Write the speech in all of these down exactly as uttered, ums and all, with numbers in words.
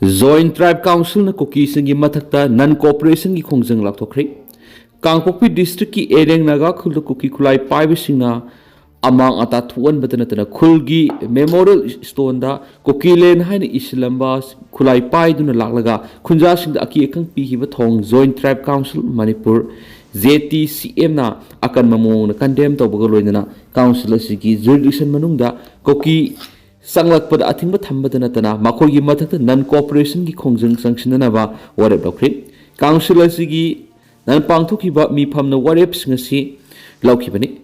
Joint Tribe Councilꯅ ꯀꯨꯀꯤꯁꯤꯡꯒꯤ ꯃꯊꯛꯇ non cooperation ꯒꯤ ꯈꯣꯡꯖꯪ ꯂꯥꯎꯊꯣꯛꯈ꯭ꯔꯦ꯫ ꯀꯥꯡꯄꯣꯛꯄꯤ district ꯀꯤ ꯑꯦꯔꯦꯡ ꯅꯥꯒꯥ ꯈꯨꯜꯗ ꯀꯨꯀꯤ ꯈꯨꯠꯂꯥꯏ ꯄꯥꯏꯕꯁꯤꯡꯅ ꯑꯃꯥꯡ ꯑꯇꯥ ꯊꯣꯛꯍꯟꯕꯗ ꯅꯠꯇꯅ ꯈꯨꯜꯒꯤ memorial stone ꯗ ꯀꯨꯀꯤ land ꯍꯥꯏꯅ ꯏꯁꯤꯜꯂꯝꯕ ꯈꯨꯠꯂꯥꯏ ꯄꯥꯏꯗꯨꯅ ꯂꯥꯛꯂꯒ ꯈꯨꯟꯖꯥꯁꯤꯡꯗ ꯑꯀꯤ ꯑꯈꯪ ꯄꯤꯈꯤꯕ ꯊꯧꯑꯣꯡ Joint Tribe Council Manipur, J T C M ꯅ ꯑꯀꯟꯕ ꯃꯑꯣꯡꯗ condemn ꯇꯧꯕꯒ ꯂꯣꯏꯅꯅ council ꯑꯁꯤꯒꯤ jurisdiction ꯃꯅꯨꯡꯗ ꯀꯨꯀꯤ ꯆꯪꯂꯛꯄꯗ ꯑꯊꯤꯡꯕ ꯊꯝꯕꯗ ꯅꯠꯇꯅ ꯃꯈꯣꯏꯒꯤ ꯃꯊꯛꯇ non cooperation ꯒꯤ ꯈꯣꯡꯖꯪ ꯆꯪꯁꯤꯟꯅꯅꯕ ꯋꯥꯔꯦꯞ ꯂꯧꯈ꯭ꯔꯦ꯫ Council ꯑꯁꯤꯒꯤ ꯅꯍꯥꯟ ꯄꯥꯡꯊꯣꯛꯈꯤꯕ ꯃꯤꯐꯝꯅ ꯋꯥꯔꯦꯞꯁꯤꯡ ꯑꯁꯤ ꯂꯧꯈꯤꯕꯅꯤ꯫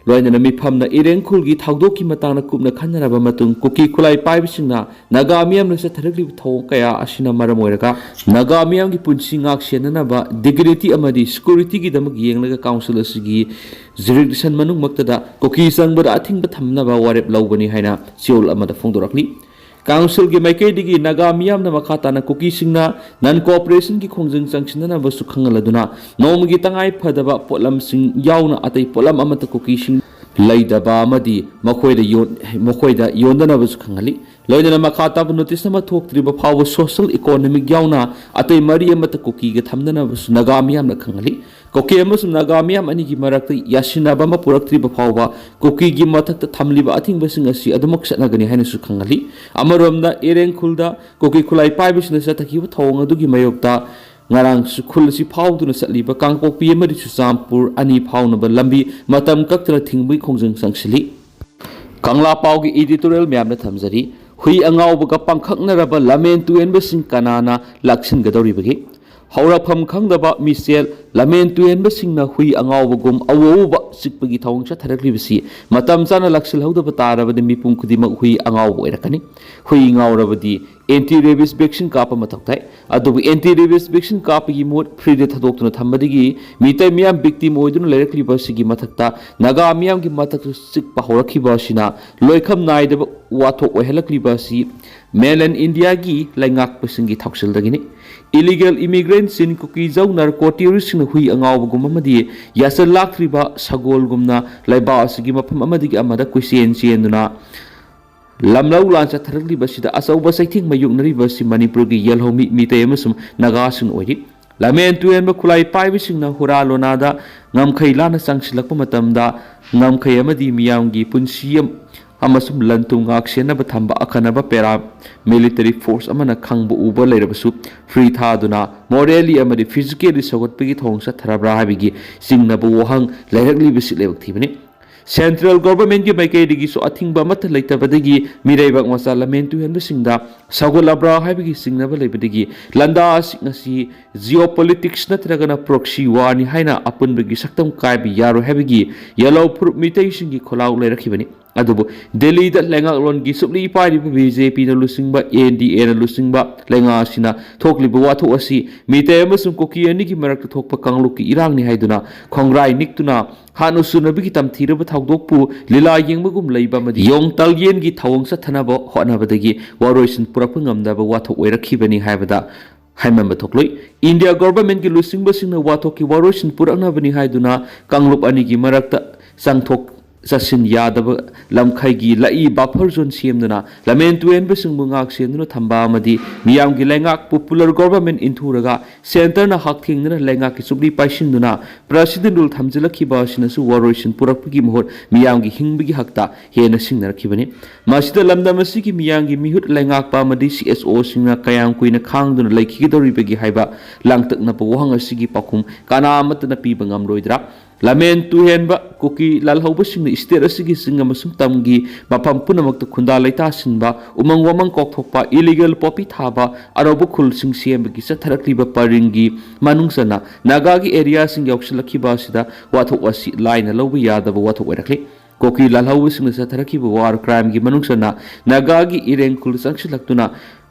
ꯂꯣꯏꯅꯅ ꯃꯤꯐꯝꯅ ꯏꯔꯦꯡ ꯈꯨꯜꯒꯤ ꯊꯧꯗꯣꯛꯀꯤ ꯃꯇꯥꯡꯗ ꯀꯨꯞꯅ ꯈꯟꯅꯔꯕ ꯃꯇꯨꯡ ꯀꯨꯀꯤ ꯈꯨꯠꯂꯥꯏ ꯄꯥꯏꯕꯁꯤꯡꯅ ꯅꯥꯒꯥ ꯃꯤꯌꯥꯝꯅ ꯆꯠꯊꯔꯛꯂꯤꯕ ꯊꯧꯑꯣꯡ ꯀꯌꯥ ꯑꯁꯤꯅ ꯃꯔꯝ ꯑꯣꯏꯔꯒ ꯅꯥꯒꯥ ꯃꯤꯌꯥꯝꯒꯤ ꯄꯨꯟꯁꯤ ꯉꯥꯛ ꯁꯦꯟꯅꯅꯕ dignity ꯑꯃꯗꯤ security ꯒꯤꯗꯃꯛ ꯌꯦꯡꯂꯒ council ꯑꯁꯤꯒꯤ jurisdiction ꯃꯅꯨꯡꯃꯛꯇꯗ ꯀꯨꯀꯤ ꯆꯪꯕꯗ ꯑꯊꯤꯡꯕ ꯊꯝꯅꯕ ꯋꯥꯔꯦꯞ ꯂꯧꯕꯅꯤ ꯍꯥꯏꯅ ꯆꯦꯔꯣꯜ ꯑꯃꯗ ꯐꯣꯡꯗꯣꯔꯛꯂꯤ꯫ Council ꯒꯤ ꯃꯥꯏꯀꯩꯗꯒꯤ ꯅꯥꯒꯥ ꯃꯤꯌꯥꯝꯅ ꯃꯈꯥ ꯇꯥꯅ ꯀꯨꯀꯤꯁꯤꯡꯅ non cooperation ꯒꯤ ꯈꯣꯡꯖꯪ ꯆꯪꯁꯤꯟꯅꯅꯕꯁꯨ ꯈꯪꯍꯜꯂꯗꯨꯅ ꯅꯣꯡꯃꯒꯤ ꯇꯉꯥꯏ ꯐꯗꯕ ꯄꯣꯠꯂꯝꯁꯤꯡ ꯌꯥꯎꯅ ꯑꯇꯩ ꯄꯣꯠꯂꯝ ꯑꯃꯠꯇ ꯀꯨꯀꯤꯁꯤꯡ ꯂꯩꯗꯕ ꯑꯃꯗꯤ ꯃꯈꯣꯏꯗ ꯌꯣꯟ-, ꯃꯈꯣꯏꯗ ꯌꯣꯟꯗꯅꯕꯁꯨ ꯈꯪꯍꯜꯂꯤ꯫ ꯂꯣꯏꯅꯅ ꯃꯈꯥ ꯇꯥꯕ notice ꯑꯃ ꯊꯣꯛꯇ꯭ꯔꯤꯕ ꯐꯥꯎꯕ social economic ꯌꯥꯎꯅ ꯑꯇꯩ ꯃꯔꯤ ꯑꯃꯠꯇ ꯀꯨꯀꯤꯒ ꯊꯝꯗꯅꯕꯁꯨ ꯅꯥꯒꯥ ꯃꯤꯌꯥꯝꯅ ꯈꯪꯍꯜꯂꯤ꯫ ꯀꯨꯀꯤ ꯑꯃꯁꯨꯡ ꯅꯥꯒꯥ ꯃꯤꯌꯥꯝ ꯑꯅꯤꯒꯤ ꯃꯔꯛꯇ ꯌꯥꯁꯤꯟꯅꯕ ꯑꯃ ꯄꯨꯔꯛꯇ꯭ꯔꯤꯕ ꯐꯥꯎꯕ ꯀꯨꯀꯤꯒꯤ ꯃꯊꯛꯇ ꯊꯝꯂꯤꯕ ꯑꯊꯤꯡꯕꯁꯤꯡ ꯑꯁꯤ ꯑꯗꯨꯃꯛ ꯆꯠꯅꯒꯅꯤ ꯍꯥꯏꯅꯁꯨ ꯈꯪꯍꯜꯂꯤ꯫ ꯑꯃꯔꯣꯝꯗ ꯏꯔꯦꯡ ꯈꯨꯜꯗ ꯀꯨꯀꯤ ꯈꯨꯠꯂꯥꯏ ꯄꯥꯏꯕꯁꯤꯡꯅ ꯆꯠꯊꯈꯤꯕ ꯊꯧꯑꯣꯡ ꯑꯗꯨꯒꯤ ꯃꯥꯌꯣꯛꯇ ꯉꯔꯥꯡꯁꯨ ꯈꯨꯜ ꯑꯁꯤ ꯐꯥꯎꯗꯨꯅ ꯆꯠꯂꯤꯕ ꯀꯥꯡꯄꯣꯛꯄꯤ ꯑꯃꯗꯤ ꯆꯨꯔꯆꯥꯟꯄꯨꯔ ꯑꯅꯤ ꯐꯥꯎꯅꯕ ꯂꯝꯕꯤ ꯃꯇꯝ ꯀꯛꯇꯅ ꯊꯤꯡꯕꯒꯤ ꯈꯣꯡꯖꯪ ꯆꯪꯁꯤꯜꯂꯤ꯫ ꯀꯪꯂꯥ ꯄꯥꯎꯒꯤ editorial ꯃꯌꯥꯝꯗ ꯊꯝꯖꯔꯤ꯫ ꯍꯨꯏ ꯑꯉꯥꯎꯕꯒ ꯄꯥꯡꯈꯛꯅꯔꯕ ꯂꯝꯍꯦꯟ ꯇꯨꯍꯦꯟꯕꯁꯤꯡ ꯀꯅꯥꯅ ꯂꯥꯛꯁꯤꯟꯒꯗꯧꯔꯤꯕꯒꯦ? ꯍꯧꯔꯛꯐꯝ ꯈꯪꯗꯕ ꯃꯤꯁꯦꯜ ꯂꯝꯍꯦꯟ ꯇꯨꯍꯦꯟꯕꯁꯤꯡꯅ ꯍꯨꯏ ꯑꯉꯥꯎꯕꯒꯨꯝ ꯑꯎ ꯑꯎꯕ ꯆꯤꯛꯄꯒꯤ ꯊꯧꯑꯣꯡ ꯆꯠꯊꯔꯛꯂꯤꯕꯁꯤ ꯃꯇꯝ ꯆꯥꯅ ꯂꯥꯛꯁꯤꯜꯍꯧꯗꯕ ꯇꯥꯔꯕꯗꯤ ꯃꯤꯄꯨꯝ ꯈꯨꯗꯤꯡꯃꯛ ꯍꯨꯏ ꯑꯉꯥꯎꯕ ꯑꯣꯏꯔꯛꯀꯅꯤ꯫ ꯍꯨꯏ ꯉꯥꯎꯔꯕꯗꯤ anti rabies vaccine ꯀꯥꯞꯄ ꯃꯊꯧ ꯇꯥꯏ꯫ ꯑꯗꯨꯕꯨ anti rabies vaccine ꯀꯥꯞꯄꯒꯤ ꯃꯍꯨꯠ free ꯗ ꯊꯥꯗꯣꯛꯇꯨꯅ ꯊꯝꯕꯗꯒꯤ ꯃꯤꯇꯩ ꯃꯤꯌꯥꯝ victim ꯑꯣꯏꯗꯨꯅ ꯂꯩꯔꯛꯂꯤꯕ ꯑꯁꯤꯒꯤ ꯃꯊꯛꯇ ꯅꯥꯒꯥ ꯃꯤꯌꯥꯝꯒꯤ ꯃꯊꯛꯇ ꯆꯤꯛꯄ ꯍꯧꯔꯛꯈꯤꯕ ꯑꯁꯤꯅ ꯂꯣꯏꯈꯝ ꯅꯥꯏꯗꯕ ꯋꯥꯊꯣꯛ ꯑꯣꯏꯍꯜꯂꯛꯂꯤꯕ ꯑꯁꯤ mainland India ꯒꯤ ꯂꯩꯉꯥꯛꯄꯁꯤꯡꯒꯤ ꯊꯧꯁꯤꯜꯗꯒꯤꯅꯤ꯫ Illegal immigrant ꯁꯤꯡ, ꯀꯨꯀꯤ ꯖꯧ narco terrorist ꯁꯤꯡꯅ ꯍꯨꯏ ꯑꯉꯥꯎꯕꯒꯨꯝꯕ ꯑꯃꯗꯤ ꯌꯥꯁꯜ ꯂꯥꯛꯇ꯭ꯔꯤꯕ ꯁꯒꯣꯜꯒꯨꯝꯅ ꯂꯩꯕꯥꯛ ꯑꯁꯤꯒꯤ ꯃꯐꯝ ꯑꯃꯗꯒꯤ ꯑꯃꯗ ꯀꯣꯏꯆꯦꯟ ꯆꯦꯟꯗꯨꯅ ꯂꯝꯂꯧ ꯂꯥꯟ ꯆꯠꯊꯔꯛꯂꯤꯕ ꯑꯁꯤꯗ ꯑꯆꯧꯕ ꯆꯩꯊꯦꯡ ꯃꯥꯌꯣꯛꯅꯔꯤꯕ ꯑꯁꯤ ꯃꯅꯤꯄꯨꯔꯒꯤ ꯌꯦꯜꯍꯧꯃꯤ, ꯃꯤꯇꯩ ꯑꯃꯁꯨꯡ ꯅꯥꯒꯥꯁꯤꯡ ꯑꯣꯏꯔꯤ꯫ ꯂꯝꯍꯦꯟ ꯇꯨꯍꯦꯟꯕ ꯈꯨꯠꯂꯥꯏ ꯄꯥꯏꯕꯁꯤꯡꯅ ꯍꯨꯔꯥ ꯂꯣꯅꯥꯗ ꯉꯝꯈꯩ ꯂꯥꯟꯅ ꯆꯪꯁꯤꯜꯂꯛꯄ ꯃꯇꯝꯗ ꯉꯝꯈꯩ ꯑꯃꯗꯤ ꯃꯤꯌꯥꯝꯒꯤ ꯄꯨꯟꯁꯤ ꯑꯃꯁꯨꯡ ꯂꯟ ꯊꯨꯝ ꯉꯥꯛ ꯁꯦꯟꯅꯕ ꯊꯝꯕ ꯑꯈꯟꯅꯕ ꯄꯦꯔꯥ ꯃꯤꯂꯤꯇꯔꯤ ꯐꯣꯔꯁ ꯑꯃꯅ ꯈꯪꯕ ꯎꯕ ꯂꯩꯔꯕꯁꯨ, ꯐ꯭ꯔꯤ ꯊꯥꯗꯨꯅ ꯃꯣꯔꯦꯜꯂꯤ ꯑꯃꯗꯤ ꯐꯤꯖꯤꯀꯦꯜꯂꯤ ꯁꯧꯒꯠꯄꯒꯤ ꯊꯧꯑꯣꯡ ꯆꯠꯊꯔꯕ꯭ꯔꯥ ꯍꯥꯏꯕꯒꯤ ꯆꯤꯡꯅꯕ ꯋꯥꯍꯪ ꯂꯩꯔꯛꯂꯤꯕꯁꯤ ꯂꯥꯏꯕꯛ ꯊꯤꯕꯅꯤ꯫ ꯁꯦꯟꯇ꯭ꯔꯦꯜ ꯒꯣꯚꯔꯟꯃꯦꯟꯠꯀꯤ ꯃꯥꯏꯀꯩꯗꯒꯤꯁꯨ ꯑꯊꯤꯡꯕ ꯑꯃꯠꯇ ꯂꯩꯇꯕꯗꯒꯤ ꯃꯤꯔꯩꯕꯥꯛ ꯃꯆꯥ ꯂꯝꯍꯦꯟ ꯇꯨꯍꯦꯟꯕꯁꯤꯡꯗ ꯁꯧꯒꯠꯂꯕ꯭ꯔꯥ ꯍꯥꯏꯕꯒꯤ ꯆꯤꯡꯅꯕ ꯂꯩꯕꯗꯒꯤ ꯂꯥꯟꯗꯥꯁꯤꯡ ꯑꯁꯤ ꯖꯤꯑꯣ ꯄꯣꯂꯤꯇꯤꯛꯁ ꯅꯠꯇ꯭ꯔꯒꯅ ꯄ꯭ꯔꯣꯛꯁꯤ ꯋꯥꯔꯅꯤ ꯍꯥꯏꯅ ꯑꯄꯨꯟꯕꯒꯤ ꯁꯛꯇꯝ ꯀꯥꯏꯕ ꯌꯥꯔꯣꯏ ꯍꯥꯏꯕꯒꯤ ꯌꯦꯜꯍꯧ ꯐꯨꯔꯨꯞ ꯃꯤꯇꯩꯁꯤꯡꯒꯤ ꯈꯣꯜꯂꯥꯎ ꯂꯩꯔꯛꯈꯤꯕꯅꯤ꯫ ꯑꯗꯨꯕꯨ ꯗꯦꯜꯂꯤꯗ ꯂꯩꯉꯥꯛꯂꯣꯟꯒꯤ ꯁꯨꯛꯂꯤ ꯄꯥꯏꯔꯤꯕ ꯕꯤ ꯖꯦ ꯄꯤꯅ ꯂꯨꯆꯤꯡꯕ ꯑꯦꯟ ꯗꯤ ꯑꯦꯅ ꯂꯨꯆꯤꯡꯕ ꯂꯩꯉꯥꯛ ꯑꯁꯤꯅ ꯊꯣꯛꯂꯤꯕ ꯋꯥꯊꯣꯛ ꯑꯁꯤ ꯃꯤꯇꯩ ꯑꯃꯁꯨꯡ ꯀꯨꯀꯤ ꯑꯅꯤꯒꯤ ꯃꯔꯛꯇ ꯊꯣꯛꯄ ꯀꯥꯡꯂꯨꯞꯀꯤ ꯏꯔꯥꯡꯅꯤ ꯍꯥꯏꯗꯨꯅ ꯈꯣꯡꯒ꯭ꯔꯥꯏ ꯅꯤꯛꯇꯨꯅ ꯍꯥꯠꯅ ꯁꯨꯅꯕꯒꯤ ꯇꯝꯊꯤꯔꯕ ꯊꯧꯗꯣꯛꯄꯨ ꯂꯤꯂꯥ ꯌꯦꯡꯕꯒꯨꯝ ꯂꯩꯕ ꯑꯃꯗꯤ ꯌꯣꯡ ꯇꯜꯌꯦꯟꯒꯤ ꯊꯧꯑꯣꯡ ꯆꯠꯊꯅꯕ ꯍꯣꯠꯅꯕꯗꯒꯤ ꯋꯥꯔꯣꯏꯁꯤꯟ ꯄꯨꯔꯛꯄ ꯉꯝꯗꯕ ꯋꯥꯊꯣꯛ ꯑꯣꯏꯔꯛꯈꯤꯕꯅꯤ ꯍꯥꯏꯕꯗ ꯍꯥꯏꯃꯟꯕ ꯊꯣꯛꯂꯣꯏ꯫ ꯏꯟꯗꯤꯌꯥ ꯒꯣꯚꯔꯟꯃꯦꯟꯠꯀꯤ ꯂꯨꯆꯤꯡꯕꯁꯤꯡꯅ ꯋꯥꯊꯣꯛꯀꯤ ꯋꯥꯔꯣꯏꯁꯤꯟ ꯄꯨꯔꯛꯅꯕꯅꯤ ꯍꯥꯏꯗꯨꯅ ꯀꯥꯡꯂꯨꯞ ꯑꯅꯤꯒꯤ ꯃꯔꯛꯇ ꯆꯪꯊꯣꯛ ꯆꯠꯁꯤꯟ ꯌꯥꯗꯕ ꯂꯝꯈꯩꯒꯤ ꯂꯛꯏ ꯕꯐꯔ ꯖꯣꯟ ꯁꯦꯝꯗꯨꯅ ꯂꯝꯍꯦꯟ ꯇꯨꯍꯦꯟꯕꯁꯤꯡꯕꯨ ꯉꯥꯛ ꯁꯦꯟꯗꯨꯅ ꯊꯝꯕ ꯑꯃꯗꯤ ꯃꯤꯌꯥꯝꯒꯤ ꯂꯩꯉꯥꯛ ꯄꯣꯄꯨꯂꯔ ꯒꯣꯚꯔꯟꯃꯦꯟꯠ ꯏꯟꯊꯨꯔꯒ ꯁꯦꯟꯇꯔꯅ ꯍꯛꯊꯦꯡꯅꯅ ꯂꯩꯉꯥꯛꯀꯤ ꯆꯨꯞꯂꯤ ꯄꯥꯏꯁꯤꯟꯗꯨꯅ ꯄ꯭ꯔꯦꯁꯤꯗꯦꯟꯠ ꯔꯨꯜ ꯊꯝꯖꯤꯜꯂꯛꯈꯤꯕ ꯑꯁꯤꯅꯁꯨ ꯋꯥꯔꯣꯏꯁꯤꯟ ꯄꯨꯔꯛꯄꯒꯤ ꯃꯍꯨꯠ ꯃꯤꯌꯥꯝꯒꯤ ꯍꯤꯡꯕꯒꯤ ꯍꯛꯇ ꯍꯦꯟꯅ ꯁꯤꯡꯅꯔꯛꯈꯤꯕꯅꯤ꯫ ꯃꯁꯤꯗ ꯂꯝꯗꯝ ꯑꯁꯤꯒꯤ ꯃꯤꯌꯥꯝꯒꯤ ꯃꯤꯍꯨꯠ ꯂꯩꯉꯥꯛꯄ ꯑꯃꯗꯤ ꯁꯤ ꯑꯦꯁ ꯑꯣꯁꯤꯡꯅ ꯀꯌꯥꯝ ꯀꯨꯏꯅ ꯈꯥꯡꯗꯨꯅ ꯂꯩꯈꯤꯒꯗꯧꯔꯤꯕꯒꯤ ꯍꯥꯏꯕ ꯂꯥꯡꯇꯛꯅꯕ ꯋꯥꯍꯪ ꯑꯁꯤꯒꯤ ꯄꯥꯎꯈꯨꯝ ꯀꯅꯥ ꯑꯃꯠꯇꯅ ꯄꯤꯕ ꯉꯝꯂꯣꯏꯗ꯭ꯔꯥ? ꯂꯝꯍꯦꯟ ꯇꯨꯍꯦꯟꯕ ꯀꯨꯀꯤ ꯂꯥꯜꯍꯧꯕꯁꯤꯡꯅ ꯁ꯭ꯇꯦꯠ ꯑꯁꯤꯒꯤ ꯆꯤꯡ ꯑꯃꯁꯨꯡ ꯇꯝꯒꯤ ꯃꯐꯝ ꯄꯨꯝꯅꯃꯛꯇ ꯈꯨꯟꯗꯥ ꯂꯩꯇꯥꯁꯤꯟꯕ, ꯎꯃꯪ ꯋꯥꯃꯪ ꯀꯣꯛꯊꯣꯛꯄ, ꯏꯂꯤꯒꯦꯜ ꯄꯣꯄꯤ ꯊꯥꯕ, ꯑꯅꯧꯕ ꯈꯨꯜꯁꯤꯡ ꯁꯦꯝꯕꯒꯤ ꯆꯠꯊꯔꯛꯂꯤꯕ ꯄꯔꯤꯡꯒꯤ ꯃꯅꯨꯡ ꯆꯟꯅ ꯅꯥꯒꯥꯒꯤ ꯑꯦꯔꯤꯌꯥꯁꯤꯡ ꯌꯥꯎꯁꯤꯜꯂꯛꯈꯤꯕ ꯑꯁꯤꯗ ꯋꯥꯊꯣꯛ ꯑꯁꯤ ꯂꯥꯏꯅ ꯂꯧꯕ ꯌꯥꯗꯕ ꯋꯥꯊꯣꯛ ꯑꯣꯏꯔꯛꯂꯤ꯫ ꯀꯨꯀꯤ ꯂꯥꯜꯍꯧꯕꯁꯤꯡꯅ ꯆꯠꯊꯔꯛꯈꯤꯕ ꯋꯥꯔ ꯀ꯭ꯔꯥꯏꯝꯒꯤ ꯃꯅꯨꯡ ꯆꯟꯅ ꯅꯥꯒꯥꯒꯤ ꯏꯔꯦꯡ ꯈꯨꯜ ꯆꯪꯁꯤꯜꯂꯛꯇꯨꯅ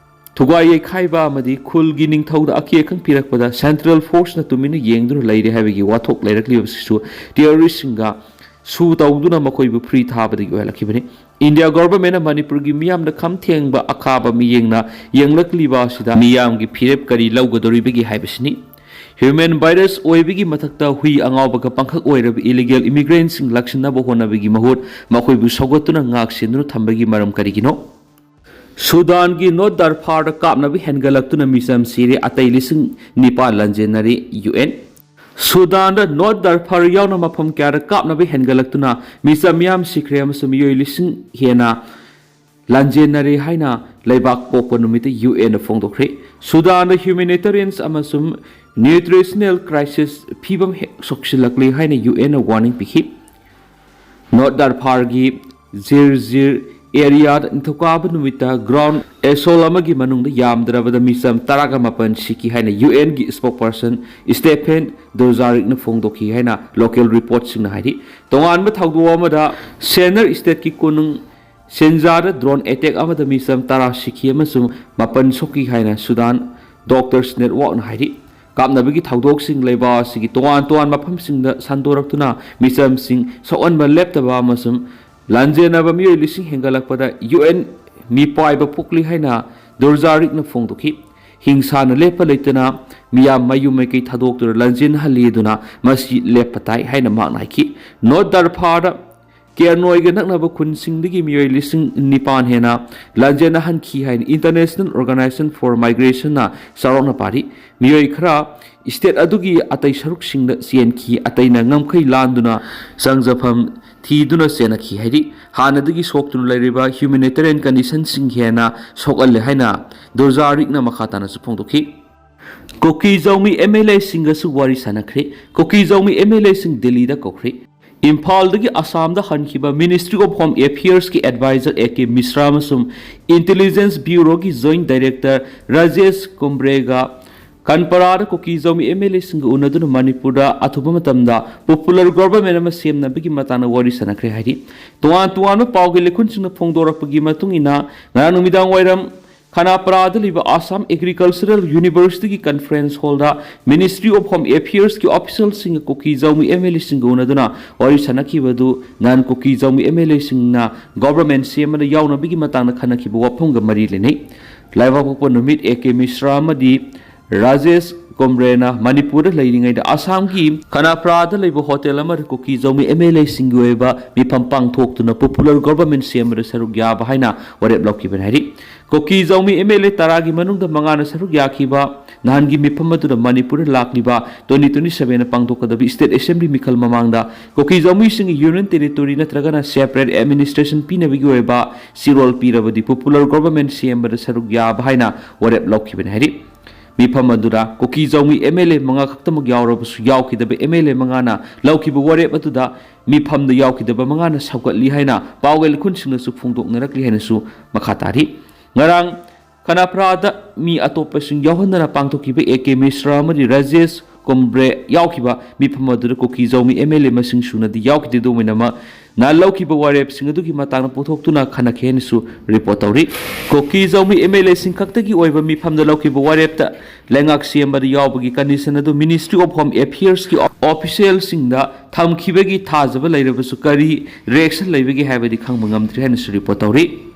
ꯊꯨꯒꯥꯏ ꯌꯩꯈꯥꯏꯕ ꯑꯃꯗꯤ ꯈꯨꯜꯒꯤ ꯅꯤꯡꯊꯧꯗ ꯑꯀꯤ ꯑꯈꯪ ꯄꯤꯔꯛꯄꯗ ꯁꯦꯟꯇ꯭ꯔꯦꯜ ꯐꯣꯔꯁꯅ ꯇꯨꯃꯤꯟꯅ ꯌꯦꯡꯗꯨꯅ ꯂꯩꯔꯦ ꯍꯥꯏꯕꯒꯤ ꯋꯥꯊꯣꯛ ꯂꯩꯔꯛꯂꯤꯕꯁꯤꯁꯨ ꯇꯦꯔꯣꯔꯤꯁꯁꯤꯡꯒ ꯁꯨ ꯇꯧꯗꯨꯅ ꯃꯈꯣꯏꯕꯨ ꯐ꯭ꯔꯤ ꯊꯥꯕꯗꯒꯤ ꯑꯣꯏꯍꯜꯂꯛꯈꯤꯕꯅꯤ꯫ ꯏꯟꯗꯤꯌꯥ ꯒꯣꯚꯔꯟꯃꯦꯟꯠꯅ ꯃꯅꯤꯄꯨꯔꯒꯤ ꯃꯤꯌꯥꯝꯅ ꯈꯝ ꯊꯦꯡꯕ ꯑꯈꯥꯕ ꯃꯤꯠꯌꯦꯡꯅ ꯌꯦꯡꯂꯛꯂꯤꯕ ꯑꯁꯤꯗ ꯃꯤꯌꯥꯝꯒꯤ ꯐꯤꯔꯦꯞ ꯀꯔꯤ ꯂꯧꯒꯗꯧꯔꯤꯕꯒꯦ ꯍꯥꯏꯕꯁꯤꯅꯤ꯫ Human virus ꯑꯣꯏꯕꯒꯤ ꯃꯊꯛꯇ ꯍꯨꯏ ꯑꯉꯥꯎꯕꯒ ꯄꯪꯈꯛ ꯑꯣꯏꯔꯕ illegal immigrantꯁꯤꯡ ꯂꯥꯛꯁꯤꯟꯅꯕ ꯍꯣꯠꯅꯕꯒꯤ ꯃꯍꯨꯠ ꯃꯈꯣꯏꯕꯨ ꯁꯧꯒꯠꯇꯨꯅ ꯉꯥꯛ ꯁꯦꯟꯗꯨꯅ ꯊꯝꯕꯒꯤ ꯃꯔꯝ ꯀꯔꯤꯒꯤꯅꯣ? ꯁꯨꯗꯥꯟꯒꯤ ꯅꯣꯔꯠ ꯗꯥꯔꯐꯥꯔꯗ ꯀꯥꯞꯅꯕ ꯍꯦꯟꯒꯠꯂꯛꯇꯨꯅ ꯃꯤꯆꯝ ꯁꯤꯔꯦ, ꯑꯇꯩ ꯂꯤꯁꯤꯡ ꯅꯤꯄꯥꯟ ꯂꯥꯟꯖꯦꯟꯅꯔꯦ, ꯌꯨ ꯑꯦꯟ꯫ ꯁꯨꯗꯥꯟꯗ ꯅꯣꯔꯠ ꯗꯥꯔꯐꯥꯔ ꯌꯥꯎꯅ ꯃꯐꯝ ꯀꯌꯥꯗ ꯀꯥꯞꯅꯕ ꯍꯦꯟꯒꯠꯂꯛꯇꯨꯅ ꯃꯤꯆꯝ ꯃꯤꯌꯥꯝ ꯁꯤꯈ꯭ꯔꯦ ꯑꯃꯁꯨꯡ ꯃꯤꯑꯣꯏ ꯂꯤꯁꯤꯡ ꯍꯦꯟꯅ ꯂꯥꯟꯖꯦꯟꯅꯔꯦ ꯍꯥꯏꯅ ꯂꯩꯕꯥꯛ ꯄꯣꯛꯄ ꯅꯨꯃꯤꯠꯇ ꯌꯨ ꯑꯦꯟꯅ ꯐꯣꯡꯗꯣꯛꯈ꯭ꯔꯦ꯫ ꯁꯨꯗꯥꯟꯗ humanitarians ꯑꯃꯁꯨꯡ nutritional crisis ꯐꯤꯕꯝ ꯍꯦꯛ ꯁꯣꯛꯁꯤꯜꯂꯛꯂꯦ ꯍꯥꯏꯅ ꯌꯨ ꯑꯦꯟꯅ warning ꯄꯤꯈꯤ꯫ ꯅꯣꯔꯠ ꯗꯥꯔꯐꯥꯔꯒꯤ ꯖꯤꯔ ꯖꯤꯔ ꯑꯦꯔꯤꯌꯥꯗ ꯅꯤꯡꯊꯧꯀꯥꯕ ꯅꯨꯃꯤꯠꯇ ground assault ꯑꯃꯒꯤ ꯃꯅꯨꯡꯗ ꯌꯥꯝꯗ꯭ꯔꯕꯗ ꯃꯤꯆꯝ ꯇꯔꯥꯒ ꯃꯥꯄꯟ ꯁꯤꯈꯤ ꯍꯥꯏꯅ ꯌꯨ ꯑꯦꯟꯒꯤ spokesperson ꯁ꯭ꯇꯦꯐꯦꯟ ꯗꯨꯖꯥꯔꯤꯛꯅ ꯐꯣꯡꯗꯣꯛꯈꯤ ꯍꯥꯏꯅ local reportꯁꯤꯡꯅ ꯍꯥꯏꯔꯤ꯫ ꯇꯣꯉꯥꯟꯕ ꯊꯧꯗꯣꯛ ꯑꯃꯗ ꯁꯦꯅꯔ ꯁ꯭ꯇꯦꯠꯀꯤ ꯀꯣꯅꯨꯡ ꯁꯦꯟꯖꯥꯗ drone attack ꯑꯃꯗ ꯃꯤꯆꯝ ꯇꯔꯥ ꯁꯤꯈꯤ ꯑꯃꯁꯨꯡ ꯃꯥꯄꯟ ꯁꯣꯛꯈꯤ ꯍꯥꯏꯅ ꯁꯨꯗꯥꯟ Doctors Networkꯅ ꯍꯥꯏꯔꯤ꯫ ꯀꯥꯞꯅꯕꯒꯤ ꯊꯧꯗꯣꯛꯁꯤꯡ ꯂꯩꯕꯥꯛ ꯑꯁꯤꯒꯤ ꯇꯣꯉꯥꯟ ꯇꯣꯉꯥꯟꯕ ꯃꯐꯝꯁꯤꯡꯗ ꯁꯟꯗꯣꯔꯛꯇꯨꯅ ꯃꯤꯆꯝꯁꯤꯡ ꯁꯣꯛꯍꯟꯕ ꯂꯦꯞꯇꯕ ꯑꯃꯁꯨꯡ ꯂꯥꯟꯖꯦꯟꯅꯕ ꯃꯤꯑꯣꯏ ꯂꯤꯁꯤꯡ ꯍꯦꯟꯒꯠꯂꯛꯄꯗ ꯌꯨ ꯑꯦꯟ ꯃꯤꯄꯥꯏꯕ ꯄꯣꯛꯂꯤ ꯍꯥꯏꯅ ꯗꯨꯖꯥꯔꯤꯛꯅ ꯐꯣꯡꯗꯣꯛꯈꯤ꯫ ꯍꯤꯡꯁꯥꯅ ꯂꯦꯞꯄ ꯂꯩꯇꯅ ꯃꯤꯌꯥꯝ ꯃꯌꯨꯝ ꯃꯩꯀꯩ ꯊꯥꯗꯣꯛꯇꯨꯅ ꯂꯥꯟꯖꯦꯟꯅꯍꯜꯂꯤ ꯑꯗꯨꯅ ꯃꯁꯤ ꯂꯦꯞꯄ ꯇꯥꯏ ꯍꯥꯏꯅ ꯃꯍꯥꯛꯅ ꯍꯥꯏꯈꯤ꯫ ꯅꯣꯔꯠ ꯗꯥꯔꯐꯥꯔꯗ ꯀꯦꯔꯅꯣꯏꯒ ꯅꯛꯅꯕ ꯈꯨꯟꯁꯤꯡꯗꯒꯤ ꯃꯤꯑꯣꯏ ꯂꯤꯁꯤꯡ ꯅꯤꯄꯥꯟ ꯍꯦꯟꯅ ꯂꯥꯟꯖꯦꯟꯅꯍꯟꯈꯤ ꯍꯥꯏꯅ International Organization for Migrationꯅ ꯆꯥꯎꯔꯥꯛꯅ ꯄꯥꯔꯤ꯫ ꯃꯤꯑꯣꯏ ꯈꯔ ꯁ꯭ꯇꯦꯠ ꯑꯗꯨꯒꯤ ꯑꯇꯩ ꯁꯔꯨꯛꯁꯤꯡꯗ ꯆꯦꯟꯈꯤ, ꯑꯇꯩꯅ ꯉꯝꯈꯩ ꯂꯥꯟꯗꯨꯅ ꯆꯪꯖꯐꯝ ꯊꯤꯗꯨꯅ ꯆꯦꯟꯅꯈꯤ ꯍꯥꯏꯔꯤ꯫ ꯍꯥꯟꯅꯗꯒꯤ ꯁꯣꯛꯇꯨꯅ ꯂꯩꯔꯤꯕ humanitarian conditionꯁꯤꯡ ꯍꯦꯟꯅ ꯁꯣꯛꯍꯜꯂꯦ ꯍꯥꯏꯅ ꯗꯨꯖꯥꯔꯤꯛꯅ ꯃꯈꯥ ꯇꯥꯅꯁꯨ ꯐꯣꯡꯗꯣꯛꯈꯤ꯫ ꯀꯨꯀꯤ ꯖꯧꯃꯤ ꯑꯦꯝ ꯑꯦꯜ ꯑꯦꯁꯤꯡꯒꯁꯨ ꯋꯥꯔꯤ ꯁꯥꯟꯅꯈ꯭ꯔꯦ꯫ ꯀꯨꯀꯤ ꯖꯧꯃꯤ ꯑꯦꯝ ꯑꯦꯜ ꯑꯦꯁꯤꯡ ꯗꯤꯜꯂꯤꯗ ꯀꯧꯈ꯭ꯔꯦ꯫ ꯏꯝꯐꯥꯜꯗꯒꯤ ꯑꯁꯥꯝꯗ ꯍꯟꯈꯤꯕ Ministry of Home Affairsꯀꯤ advisor A K ꯃꯤꯁ꯭ꯔꯥ ꯑꯃꯁꯨꯡ Intelligence Bureauꯒꯤ Joint Director ꯔꯥꯖꯦꯁ ꯀꯨꯝꯕ꯭ꯔꯦꯒ ꯀꯟꯄꯔꯥꯗ ꯀꯨꯀꯤ ꯖꯧꯃꯤ ꯑꯦꯝ ꯑꯦꯜ ꯑꯦꯁꯤꯡꯒ ꯎꯅꯗꯨꯅ ꯃꯅꯤꯄꯨꯔꯗ ꯑꯊꯨꯕ ꯃꯇꯝꯗ popular government ꯑꯃ ꯁꯦꯝꯅꯕꯒꯤ ꯃꯇꯥꯡꯗ ꯋꯥꯔꯤ ꯁꯥꯟꯅꯈ꯭ꯔꯦ ꯍꯥꯏꯔꯤ꯫ ꯇꯣꯉꯥꯟ ꯇꯣꯉꯥꯟꯕ ꯄꯥꯎꯒꯤ ꯂꯩꯈꯨꯟꯁꯤꯡꯅ ꯐꯣꯡꯗꯣꯔꯛꯄꯒꯤ ꯃꯇꯨꯡ ꯏꯟꯅ, ꯉꯔꯥꯡ ꯅꯨꯃꯤꯗꯥꯡ ꯋꯥꯏꯔꯝ ꯈꯅꯥꯄꯔꯥꯗ ꯂꯩꯕ Assam Agricultural Universityꯒꯤ conference hallꯗ Ministry of Home Affairsꯀꯤ officialꯁꯤꯡꯒ ꯀꯨꯀꯤ ꯖꯧꯃꯤ ꯑꯦꯝ ꯑꯦꯜ ꯑꯦꯁꯤꯡꯒ ꯎꯅꯗꯨꯅ ꯋꯥꯔꯤ ꯁꯥꯟꯅꯈꯤꯕꯗꯨ ꯉꯔꯥꯡ ꯀꯨꯀꯤ ꯖꯧꯃꯤ ꯑꯦꯝ ꯑꯦꯜ ꯑꯦꯁꯤꯡꯅ government ꯁꯦꯝꯕꯗ ꯌꯥꯎꯅꯕꯒꯤ ꯃꯇꯥꯡꯗ ꯈꯟꯅꯈꯤꯕ ꯋꯥꯐꯝꯒ ꯃꯔꯤ ꯂꯩꯅꯩ꯫ ꯂꯩꯕꯥꯛꯄꯣꯛꯄ ꯅꯨꯃꯤꯠ ꯑꯦ ꯀꯦ ꯃꯤꯁ꯭ꯔꯥ ꯑꯃꯗꯤ ꯔꯥꯖꯦꯁ ꯀꯣꯝꯕ꯭ꯔꯦꯅ ꯃꯅꯤꯄꯨꯔꯗ ꯂꯩꯔꯤꯉꯩꯗ ꯑꯁꯥꯝꯒꯤ ꯈꯅꯥꯄ꯭ꯔꯥꯗ ꯂꯩꯕ ꯍꯣꯇꯦꯜ ꯑꯃꯗ ꯀꯨꯀꯤ ꯖꯧꯃꯤ ꯑꯦꯝ ꯑꯦꯜ ꯑꯦꯁꯤꯡꯒꯤ ꯑꯣꯏꯕ ꯃꯤꯐꯝ ꯄꯥꯡꯊꯣꯛꯇꯨꯅ ꯄꯣꯄꯨꯂꯔ ꯒꯣꯚꯔꯟꯃꯦꯟꯠ ꯁꯦꯝꯕꯗ ꯁꯔꯨꯛ ꯌꯥꯕ ꯍꯥꯏꯅ ꯋꯥꯔꯦꯞ ꯂꯧꯈꯤꯕꯅꯤ ꯍꯥꯏꯔꯤ꯫ ꯀꯨꯀꯤ ꯖꯧꯃꯤ ꯑꯦꯝ ꯑꯦꯜ ꯑꯦ ꯇꯔꯥꯒꯤ ꯃꯅꯨꯡꯗ ꯃꯉꯥꯅ ꯁꯔꯨꯛ ꯌꯥꯈꯤꯕ ꯅꯍꯥꯟꯒꯤ ꯃꯤꯐꯝ ꯑꯗꯨꯗ ꯃꯅꯤꯄꯨꯔꯗ ꯂꯥꯛꯂꯤꯕ ꯇ꯭ꯋꯦꯟꯇꯤ ꯇ꯭ꯋꯦꯟꯇꯤ ꯁꯚꯦꯟꯗ ꯄꯥꯡꯊꯣꯛꯀꯗꯕ ꯏꯁꯇꯦꯠ ꯑꯦꯁꯦꯝꯕ꯭ꯂꯤ ꯃꯤꯈꯜ ꯃꯃꯥꯡꯗ ꯀꯨꯀꯤ ꯖꯧꯃꯤꯁꯤꯡꯒꯤ ꯌꯨꯅꯤꯌꯟ ꯇꯦꯔꯤꯇꯣꯔꯤ ꯅꯠꯇ꯭ꯔꯒꯅ ꯁꯦꯄꯔꯦꯠ ꯑꯦꯗꯃꯤꯅꯤꯁꯇ꯭ꯔꯦꯁꯟ ꯄꯤꯅꯕꯒꯤ ꯑꯣꯏꯕ ꯆꯤꯔꯣꯜ ꯄꯤꯔꯕꯗꯤ ꯄꯣꯄꯨꯂꯔ ꯒꯣꯚꯔꯟꯃꯦꯟꯠ ꯁꯦꯝꯕꯗ ꯁꯔꯨꯛ ꯌꯥꯕ ꯍꯥꯏꯅ ꯋꯥꯔꯦꯞ ꯂꯧꯈꯤꯕꯅꯤ ꯍꯥꯏꯔꯤ꯫ ꯃꯤꯐꯝ ꯑꯗꯨꯗ ꯀꯨꯀꯤ ꯖꯧꯃꯤ ꯑꯦꯝ ꯑꯦꯜ ꯑꯦ ꯃꯉꯥ ꯈꯛꯇꯃꯛ ꯌꯥꯎꯔꯕꯁꯨ ꯌꯥꯎꯈꯤꯗꯕ ꯑꯦꯝ ꯑꯦꯜ ꯑꯦ ꯃꯉꯥꯅ ꯂꯧꯈꯤꯕ ꯋꯥꯔꯦꯞ ꯑꯗꯨꯗ ꯃꯤꯐꯝꯗ ꯌꯥꯎꯈꯤꯗꯕ ꯃꯉꯥꯅ ꯁꯧꯒꯠꯂꯤ ꯍꯥꯏꯅ ꯄꯥꯎ ꯂꯨꯈꯨꯟꯁꯤꯡꯅꯁꯨ ꯐꯣꯡꯗꯣꯛꯅꯔꯛꯂꯤ ꯍꯥꯏꯅꯁꯨ ꯃꯈꯥ ꯇꯥꯔꯤ꯫ ꯉꯔꯥꯡ ꯈꯅꯥꯄ꯭ꯔꯥꯗ ꯃꯤ ꯑꯇꯣꯞꯄꯁꯤꯡ ꯌꯥꯎꯍꯟꯗꯅ ꯄꯥꯡꯊꯣꯛꯈꯤꯕ ꯑꯦ ꯀꯦ ꯃꯤꯁ꯭ꯔꯥ ꯑꯃꯗꯤ ꯔꯥꯖꯦꯁ ꯀꯨꯝꯕ꯭ꯔꯦ ꯌꯥꯎꯈꯤꯕ ꯃꯤꯐꯝ ꯑꯗꯨꯗ ꯀꯨꯀꯤ ꯖꯧꯃꯤ ꯑꯦꯝ ꯑꯦꯜ ꯑꯦ ꯃꯁꯤꯡ ꯁꯨꯅꯗꯤ ꯌꯥꯎꯈꯤꯗꯦ꯫ ꯑꯗꯨꯝ ꯑꯣꯏꯅꯃꯛ ꯅꯍꯥꯟ ꯂꯧꯈꯤꯕ ꯋꯥꯔꯦꯞꯁꯤꯡ ꯑꯗꯨꯒꯤ ꯃꯇꯥꯡꯗ ꯄꯨꯊꯣꯛꯇꯨꯅ ꯈꯟꯅꯈꯤ ꯍꯥꯏꯅꯁꯨ ꯔꯤꯄꯣꯔꯠ ꯇꯧꯔꯤ꯫ ꯀꯨꯀꯤ ꯖꯧꯃꯤ ꯑꯦꯝ ꯑꯦꯜ ꯑꯦꯁꯤꯡ ꯈꯛꯇꯒꯤ ꯑꯣꯏꯕ ꯃꯤꯐꯝꯗ ꯂꯧꯈꯤꯕ ꯋꯥꯔꯦꯞꯇ ꯂꯩꯉꯥꯛ ꯁꯦꯝꯕꯗ ꯌꯥꯎꯕꯒꯤ ꯀꯟꯗꯤꯁꯟ ꯑꯗꯨ ꯃꯤꯅꯤꯁꯇ꯭ꯔꯤ ꯑꯣꯐ ꯍꯣꯝ ꯑꯦꯐꯤꯌꯔꯁꯀꯤ ꯑꯣꯐꯤꯁꯤꯌꯦꯜꯁꯤꯡꯗ ꯊꯝꯈꯤꯕꯒꯤ ꯊꯥꯖꯕ ꯂꯩꯔꯕꯁꯨ ꯀꯔꯤ ꯔꯤꯑꯦꯛꯁꯟ ꯂꯩꯕꯒꯦ ꯍꯥꯏꯕꯗꯤ ꯈꯪꯕ ꯉꯝꯗ꯭ꯔꯤ ꯍꯥꯏꯅꯁꯨ ꯔꯤꯄꯣꯔꯠ ꯇꯧꯔꯤ꯫